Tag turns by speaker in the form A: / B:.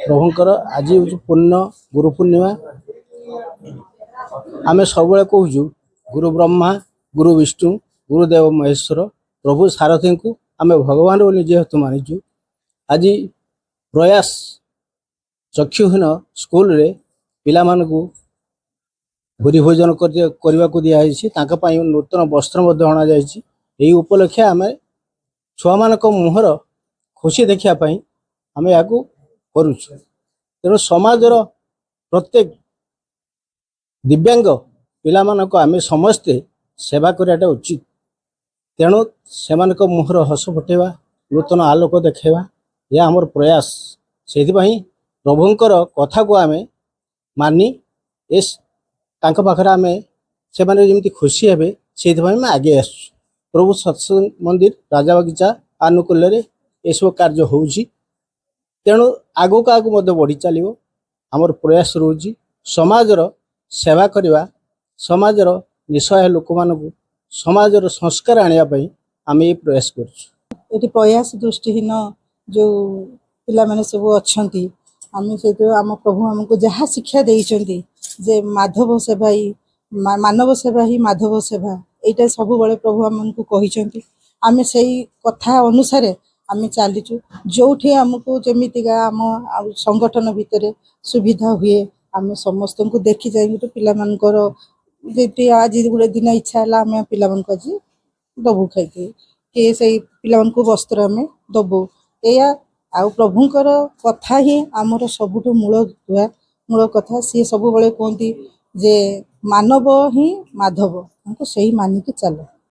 A: ପ୍ରଭୁଙ୍କର ଆଜି ହେଉଛି ପୂର୍ଣ୍ଣ ଗୁରୁ ପୂର୍ଣ୍ଣିମା। ଆମେ ସବୁବେଳେ କହୁଛୁ, ଗୁରୁ ବ୍ରହ୍ମା, ଗୁରୁ ବିଷ୍ଣୁ, ଗୁରୁଦେବ ମହେଶ୍ୱର। ପ୍ରଭୁ ସାରଥୀଙ୍କୁ ଆମେ ଭଗବାନ ବୋଲି ଯେହେତୁ ମାନିଛୁ, ଆଜି ପ୍ରୟାସ ଚକ୍ଷୁହୀନ ସ୍କୁଲରେ ପିଲାମାନଙ୍କୁ ଭୁରି ଭୋଜନ କରିବାକୁ ଦିଆଯାଇଛି। ତାଙ୍କ ପାଇଁ ନୂତନ ବସ୍ତ୍ର ମଧ୍ୟ ଅଣାଯାଇଛି। ଏହି ଉପଲକ୍ଷେ ଆମେ ଛୁଆମାନଙ୍କ ମୁହଁର ଖୁସି ଦେଖିବା ପାଇଁ ଆମେ ଏହାକୁ କରୁଛୁ। ତେଣୁ ସମାଜର ପ୍ରତ୍ୟେକ ଦିବ୍ୟାଙ୍ଗ ପିଲାମାନଙ୍କୁ ଆମେ ସମସ୍ତେ ସେବା କରିବାଟା ଉଚିତ। ତେଣୁ ସେମାନଙ୍କ ମୁହଁର ହସ ଫୁଟେଇବା, ନୂତନ ଆଲୋକ ଦେଖାଇବା, ଏହା ଆମର ପ୍ରୟାସ। ସେଇଥିପାଇଁ ପ୍ରଭୁଙ୍କର କଥାକୁ ଆମେ ମାନି ତାଙ୍କ ପାଖରେ ଆମେ ସେମାନେ ଯେମିତି ଖୁସି ହେବେ, ସେଇଥିପାଇଁ ଆମେ ଆଗେଇ ଆସୁଛୁ। ପ୍ରଭୁ ସତ୍ସଙ୍ଗ ମନ୍ଦିର ରାଜାବଗିଚା ଆନୁକୂଲ୍ୟରେ ଏସବୁ କାର୍ଯ୍ୟ ହେଉଛି। ତେଣୁ ଆଗକୁ ଆଗକୁ ମଧ୍ୟ ବଢ଼ି ଚାଲିବ। ଆମର ପ୍ରୟାସ ରହୁଛି ସମାଜର ସେବା କରିବା, ସମାଜର ନିଃସହାୟ ଲୋକମାନଙ୍କୁ ସମାଜର ସଂସ୍କାର ଆଣିବା ପାଇଁ ଆମେ ଏ ପ୍ରୟାସ କରୁଛୁ।
B: ଏଠି ପ୍ରୟାସ ଦୃଷ୍ଟିହୀନ ଯେଉଁ ପିଲାମାନେ ସବୁ ଅଛନ୍ତି, ଆମେ ସେଇଠୁ ଆମ ପ୍ରଭୁ ଆମକୁ ଯାହା ଶିକ୍ଷା ଦେଇଛନ୍ତି ଯେ ମାଧବ ସେବା ହିଁ ମାନବ ସେବା ହିଁ ମାଧବ ସେବା, ଏଇଟା ସବୁବେଳେ ପ୍ରଭୁ ଆମକୁ କହିଛନ୍ତି। ଆମେ ସେଇ କଥା ଅନୁସାରେ ଆମେ ଚାଲିଛୁ। ଯୋଉଠି ଆମକୁ ଯେମିତିକା ଆମ ଆଉ ସଂଗଠନ ଭିତରେ ସୁବିଧା ହୁଏ, ଆମେ ସମସ୍ତଙ୍କୁ ଦେଖି ଯାଇକି ପିଲାମାନଙ୍କର ଯେମିତି ଆଜି ଗୋଟେ ଦିନ ଇଚ୍ଛା ହେଲା, ଆମେ ପିଲାମାନଙ୍କୁ ଆଜି ଦବୁ ଖାଇତେ କି ସେଇ ପିଲାମାନଙ୍କୁ ବସ୍ତ୍ର ଆମେ ଦବୁ, ଏଇଆ। ଆଉ ପ୍ରଭୁଙ୍କର କଥା ହିଁ ଆମର ସବୁଠୁ ମୂଳ ଦୁଆ, ମୂଳ କଥା। ସିଏ ସବୁବେଳେ କୁହନ୍ତି ଯେ ମାନବ ହିଁ ମାଧବ, ତାଙ୍କୁ ସେଇ ମାନିକି ଚାଲ।